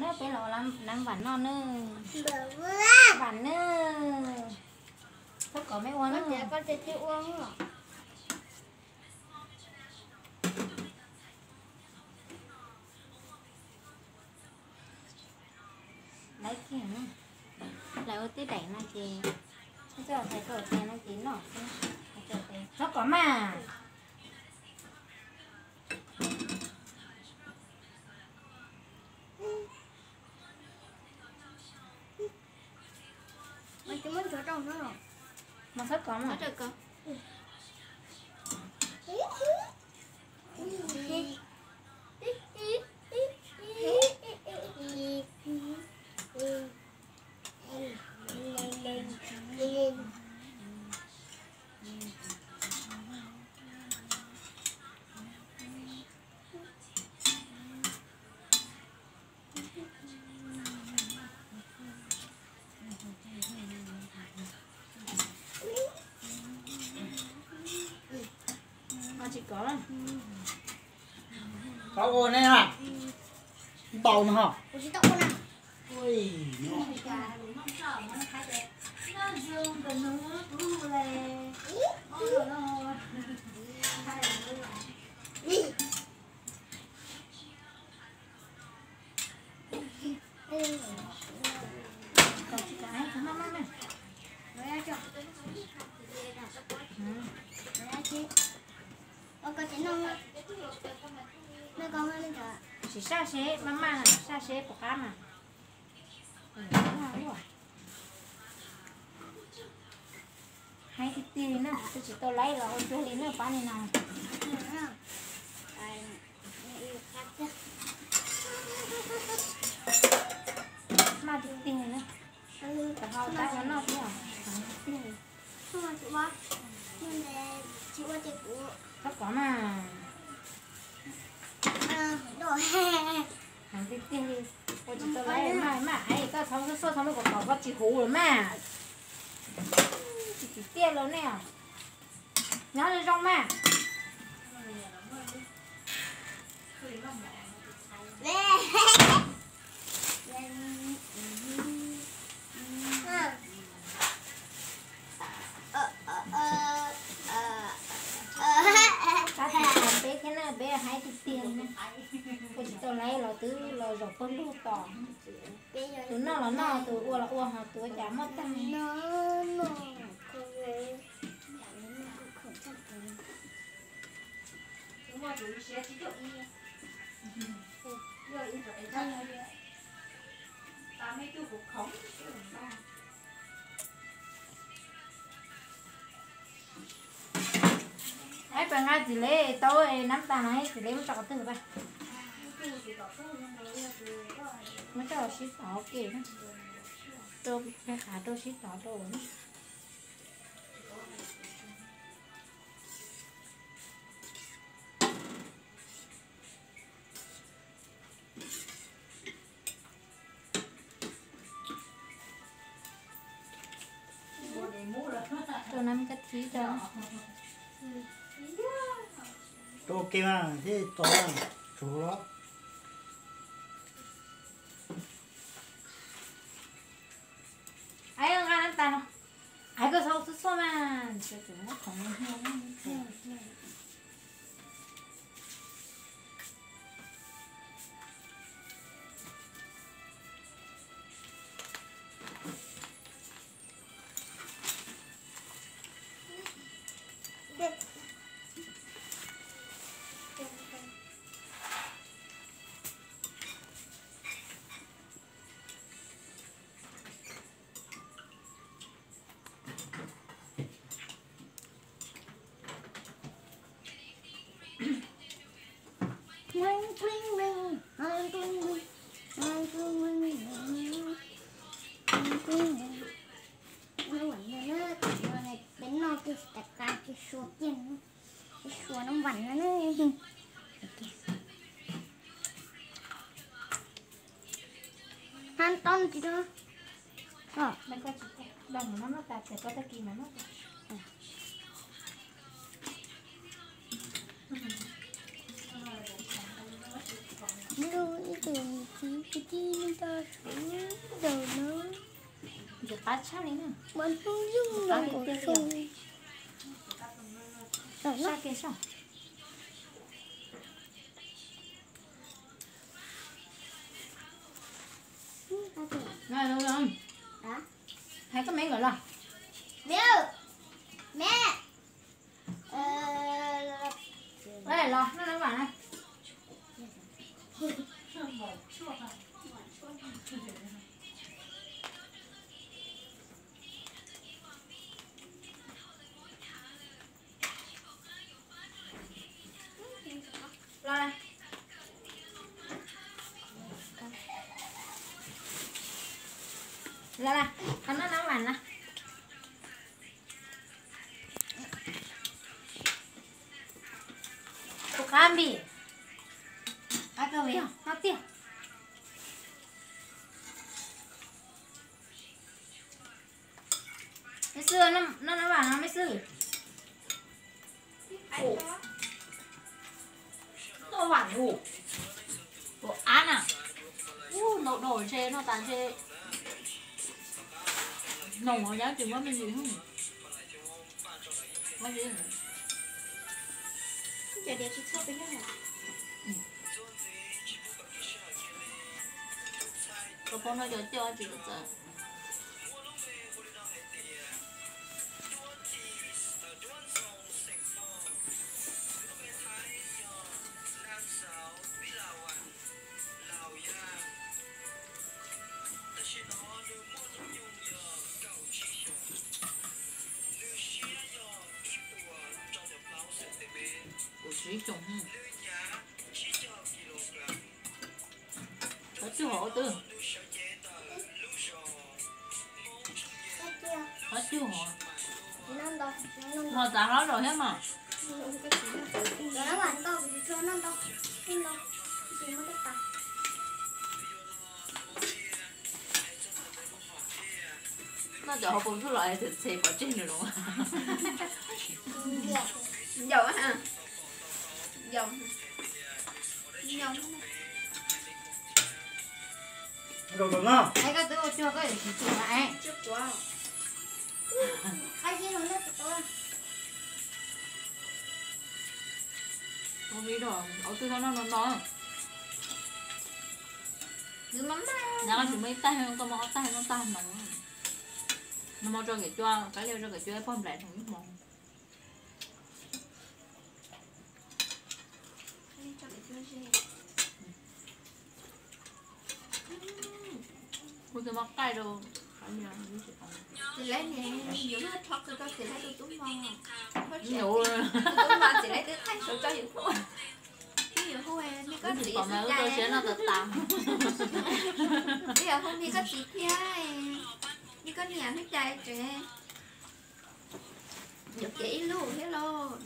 No peb los ua nam vam no nawb. Vam nawb. Txhob kom me ua nawb. Lawv kiag, lawv ua tej daim no ces, txhob kom mas. Mas txhob kom mas. Tsis kom, tau ua ne, ntaus no. Sim saj seb maj maj, saj seb puas qab mas. Heev tiag tiag li na, twb tsis tau laib los ua cuag li na pab li no. Maj tiag tiag li na. Kom hau tab no noj thiab. Heev tiag tiag li. Txhob kov mas. Heev tiag tiag li. Ua tsis tau laib mas, mas es koj txhob xub xuaj txhob muab kom kom koj tsis huv lawm mas. Tsis tsim tiaj los nej os. Nyob zoo zoo mas. Tab sis peb thiab na, peb haib tiag tiag na. Ua tsis tau laib los twb los zaum pawg lug tos. Tus noj los noj, tus ua los ua, ho tus ua cas muaj tag. Aib, pab nqa txiv leb tau, nab tas no txiv leb muab tso qhov twg pab? Muab tso sib tov ke, rau peb qhav rau sib tov rau. Rau nab kab thib rau. Rau ke mas thiaj tov, tsuav los. Aib, nqa nab tas no. Aib, koj txhob xub xuaj mas. Peb noj kiag tas qa kiag sua kiag, sua nab vam no. Hab tob tsis tau. Ib tug tsis, ib tug Ib tag suv daws na. Ntxim qab tshaj li na. Mas hnub yug no kuv tsuag. Saj kiag soj. Hais koj me nkawd los. Me, me. Los noj nab vam na. Los, los, los, noj nab vam na. Tus qab npis, qab kawg li, noj tiag. Mej Xwb, noj nab vam no Mej Xwb. Noj vam hu, ua av na. Ub, ntau dhau ntshe noj tas ntshe noog os, yog tsis muab me ntsis. Cov diav tsis txhob peb noj. Koj pom no cov coj tsis txawv. Kaum tsib xyoos. Qhov cug hov, qhov cug hov. Hov txav hlob rau thiab mas. Noj cov hauv paus ntsuab los es txhem pov tseg nws los. Yaum, yaum. Koj twb ua cuag koj yuav siv tus na es. Ua li rau, ua twb no no no. Nyob tsis muaj ib taig, koj muaj ob taig noj tag no. No mas rau Kev Cua, qab li rau Kev Cua pog nplaim thaum ib hmo. Kuv tus mos qaij rau. Txiv Laib ne, yuav luag rho qw rau Txiv Laib tus tub mos. Tus tub mos Txiv Laib twb thaij saum rau YouTube. Twb yuav hu me koj txiv xwb cas. Twb yuav hu me koj txiv thiab, me koj niam xwb cas tseem yuav kev ib lub thiab lauj.